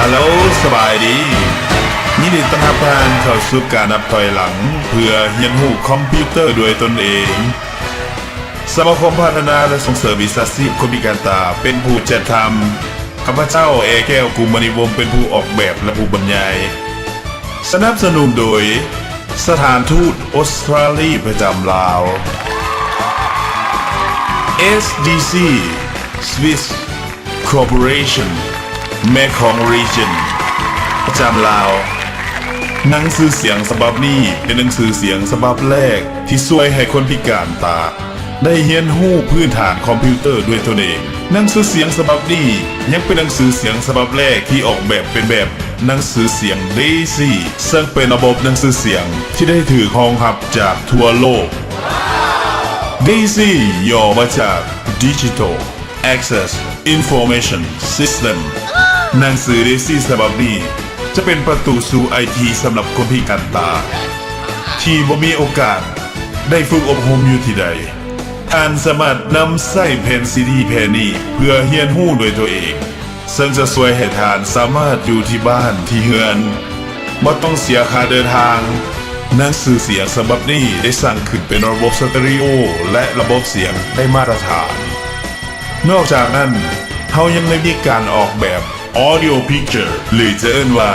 ຮາໂຫຼ ສະບາຍດີ. ຍິນດີຕ້ອນຮັບທ່ານເຂົ້າສູ່ການນັບຖອຍຫຼັງ ເພື່ອຮຽນຮູ້ຄອມພິວເຕີດ້ວຍຕົນເອງ. ສະມາຄົມພັດທະນາ ແລະ ສົ່ງເສີມວິຊາຊີບຄົນພິການຕາ ເປັນຜູ້ຈັດທຳ. ຂ້າພະເຈົ້າ ເອ ແກ້ວ ກຸມມະນີວົງ ເປັນຜູ້ອອກແບບ ແລະ ຜູ້ບັນຍາຍ. ສະໜັບສະໜູນໂດຍ ສະຖານທູດອົດສະຕຣາລີປະຈຳລາວ, ເອສດີຊີ Swiss Corporation Mekong Region ປະຈຳລາວ. ໜັງສືສຽງສະບັບນີ້ເປັນໜັງສືສຽງສະບັບແລກທີ່ຊ່ວຍໃຫ້ຄົນພິການຕາ ໄດ້ຮຽນຮູ້ພື້ນຖານຄອມພິວເຕີດ້ວຍຕົນເອງ. ໜັງສືສຽງສະບັບນີ້ຍັງເປັນໜັງສືສຽງສະບັບແລກທີ່ອອກແບບເປັນແບບໜັງສືສຽງເດຊີ ເຊິ່ງເປັນລະບົບໜັງສືສຽງທີ່ໄດ້ຖືກຮອງຮັບຈາກທົ່ວໂລກ. ເດຊີ ຫຍໍ້ມາຈາກ Digital Access Information System. ໜັງສືເດຊີສະບັບນີ້ຈະເປັນປະຕູສູ່ໄອທີສຳລັບຄົນພິການຕາ ທີ່ບໍ່ມີໂອກາດໄດ້ຝຶກອົບຮົມຢູ່ທີ່ໃດ. ທ່ານສາມາດນຳໃຊ້ແຜ່ນຊີດີແຜ່ນນີ້ເພື່ອຮຽນຮູ້ດ້ວຍຕົວເອງ, ເຊິ່ງຈະຊ່ວຍໃຫ້ທ່ານສາມາດຢູ່ທີ່ບ້ານທີ່ເຮືອນ ບໍ່ຕ້ອງເສຍຄ່າເດີນທາງ. ໜັງສືສຽງສະບັບນີ້ໄດ້ສ້າງຂຶ້ນເປັນລະບົບສະເຕຣີໂອ ແລະ ລະບົບສຽງໄດ້ມາດຕະຖານ. ນອກຈາກນັ້ນ, ເຮົາຍັງໄດ້ມີການອອກແບບ Audio Picture ຫຼື ຈະເອີ້ນວ່າ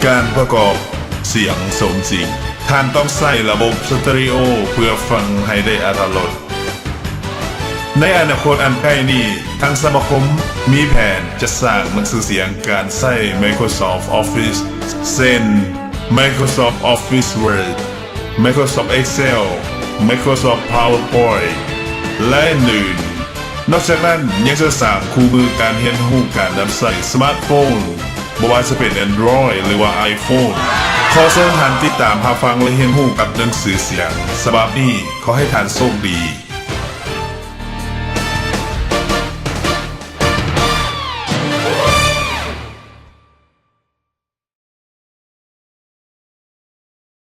ການປະກອບສຽງສົມຈິງ. ທ່ານຕ້ອງໃຊ້ລະບົບສະເຕຣີໂອເພື່ອຟັງໃຫ້ໄດ້ອາດຕະລົດ. ໃນອະນາຄົດອັນໃກ້ນີ້, ທາງສະມາຄົມມີແຜນຈະສ້າງໜັງສືສຽງການໃຊ້ Microsoft Office ເຊັ່ນ Microsoft Office Word, Microsoft Excel, Microsoft PowerPoint ແລະ ອື່ນໆ. ນອກຈາກນັ້ນ, ຍັງຈະສ້າງຄູ່ມືການຮຽນຮູ້ການນຳໃຊ້ສະມາດໂຟນ, ບໍ່ວ່າຈະເປັນ Android ຫຼືວ່າ iPhone. ຂໍເຊີນທ່ານຕິດຕາມຮັບຟັງ ແລະ ຮຽນຮູ້ກັບໜັງສືສຽງສະບັບນີ້. ຂໍໃຫ້ທ່ານໂຊກດີ.